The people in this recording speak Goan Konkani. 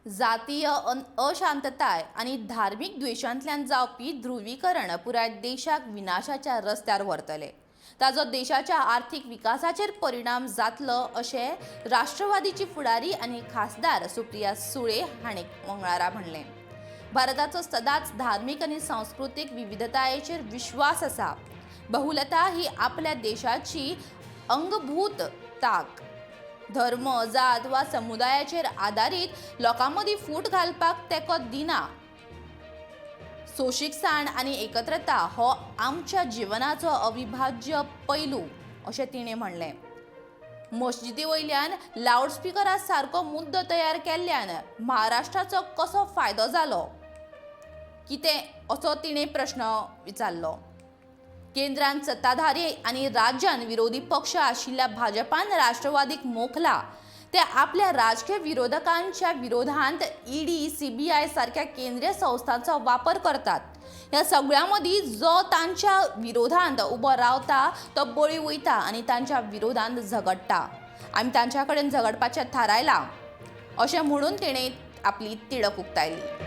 जातीय अशांतताय आनी धार्मीक द्वेशांतल्यान जावपी ध्रुवीकरण पुराय देशाक विनाशाच्या रस्त्यार व्हरतले. ताजो देशाच्या आर्थीक विकासाचेर परिणाम जातलो, अशें राष्ट्रवादीची फुडारी आनी खासदार सुप्रिया सुळे हांणी मंगळारा म्हणलें. भारताचो सदांच धार्मीक आनी सांस्कृतीक विविधतायेचेर विश्वास आसा. बहुलता ही आपल्या देशाची अंगभूत ताक. धर्म, जात वा समुदायाचेर आदारीत लोकां मदीं फूट घालपाक तेंको दिना. सोंशीकसाण आनी एकत्रता हो आमच्या जिवनाचो अविभाज्य पैलू, अशें तिणें म्हणलें. मस्जिदी वयल्यान लावडस्पिकरा सारको मुद्दो तयार केल्ल्यान महाराष्ट्राचो कसो फायदो जालो कितें, असो तिणें प्रश्न विचारलो. केंद्रांत सत्ताधारी आनी राज्यान विरोधी पक्ष आशिल्ल्या भाजपान राष्ट्रवादीक मोखला. ते आपल्या राजकीय विरोधकांच्या विरोधांत ईडी, सीबीआय सारक्या केंद्रीय संस्थांचो वापर करतात. ह्या सगळ्यां मदीं जो तांच्या विरोधांत उबो रावता तो बळी वयता आनी तांच्या विरोधांत झगडटा. आमी तांच्या कडेन झगडपाचें थारायलां, अशें म्हणून तिणें आपली तिडक उक्तायली.